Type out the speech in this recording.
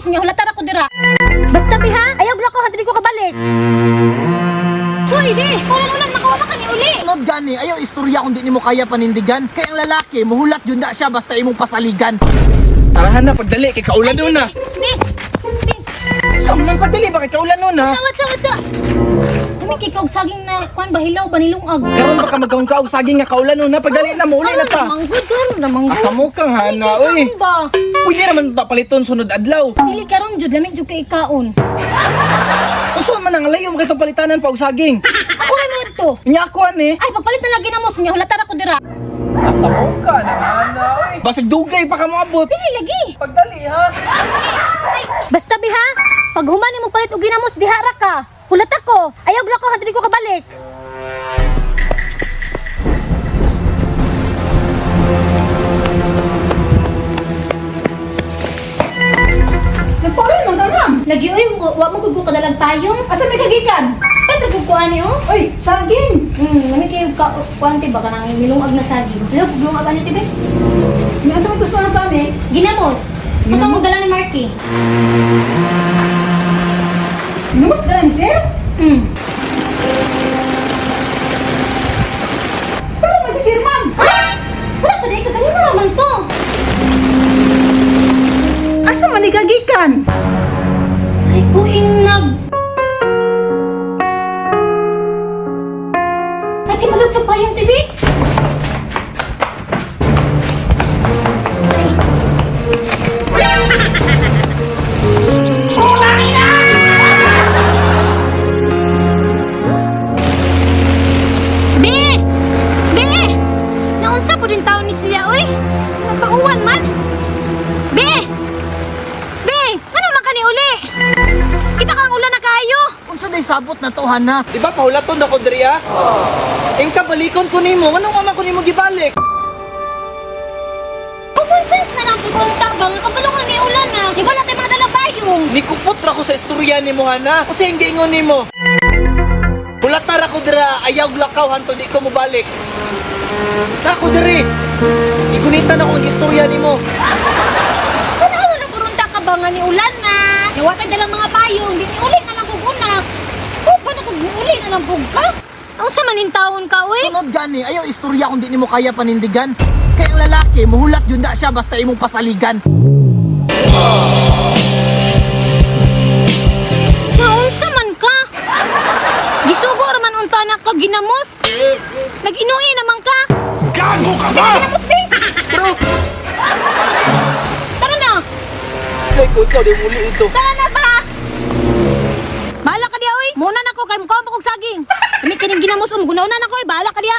ginamos nga hulatar ako dira. Basta biha, ayaw ko hadri ko kabalik. Hoy, di! Ulan-ulan makawa ka ni uli. Sunod gani, ayaw istorya kung di nimo kaya panindigan. Kay ang lalaki, muhulat yun na siya basta imong pasaligan. Tarahan na pagdali kay kaulan nun na. Di! Di! Sa man pagdali ba kay kaulan nun na? Sawat, sawat, sawat! Kami kay kaog saging na kuan ba hilaw ba nilungag? Karon baka magkaon ka og saging nga kaulan nun na pagdali na mauli na ta. Manggod karon ra manggod. Asa mo kang hana oy. Kaon ba? Pwede naman ta paliton sunod adlaw. Dili karon jud lami jud kay kaon. Uson man ang layo mo kitong palitanan pa og saging. Ako ra mo to. Nya ako ani. Ay pagpalit na lagi namos nga hulatar ako dira. Asa mo ka na hana oy. Basig dugay pa ka moabot. Dili lagi. Pagdali ha. Basta biha, pag human nimo palit og ginamos diha ra ka. Hulat ako. Ayaw ko hadri ko kabalik. Nagpaulan man ka, ma'am. Lagi oy, wa mo gud ko kadalag payong. Asa may kagikan? Petra gud ko ani oh. Oy, saging. Lami kayo ka kuan ba kanang nilungag na saging. Hello, lungag ani tibe. May asa man to sa ni? Ginamos. Ito mo dala ni Marky. Ginamos dala ni sir? Wala man si sir, ma'am. Ha? Wala pa di ka kanina raman to. Asa man ni kagikan? Ay kuing nag. Ay, timalog sa payong tibi. Ay. Be! Be! Naunsa po din taon ni siya, oy? Nagpauwan man. Be! Be! Ano man ka ni uli? Kita kang ulan na kayo. Unsa day sabot na to, Hana? Di ba pahulaton ako diri ah? Ing kabalikon ko nimo, nganong wa man ko nimo gibalik? Common sense na lang pupunta ba? Nga kabalo nga ni ulan na. Di ba natin mga dala payong? Nikupot ra ko sa istorya nimo hana. Kasi ang giingon nimo. Hulatar ako dira, ayaw lakaw hanto di ko mobalik. Nako diri. Igunitan ako ang istorya nimo. Ano na purunta ka ba nga ni ulan na? Nawatan dalang mga payong. Di ni uli na lang kugunak. Oh, paano kung uli na lang ka? Ang sa manintawon ka, uy? Sunod gani, ayaw istorya kung di nimo kaya panindigan. Kay ang lalaki, muhulat yun na siya basta imong pasaligan. Naunsa man ka? Gisugo raman unta na ka ginamos. Nag-inuwi naman ka. Gago ka ba? Ginamos di. Pero Tara na. like ko ikaw di muli ito. Tara na ba? Bahala ka diya, oy. Muna na ko kay mukha mo kog saging. Kami kining ginamos gunaw na nako, oy. Bahala ka diya.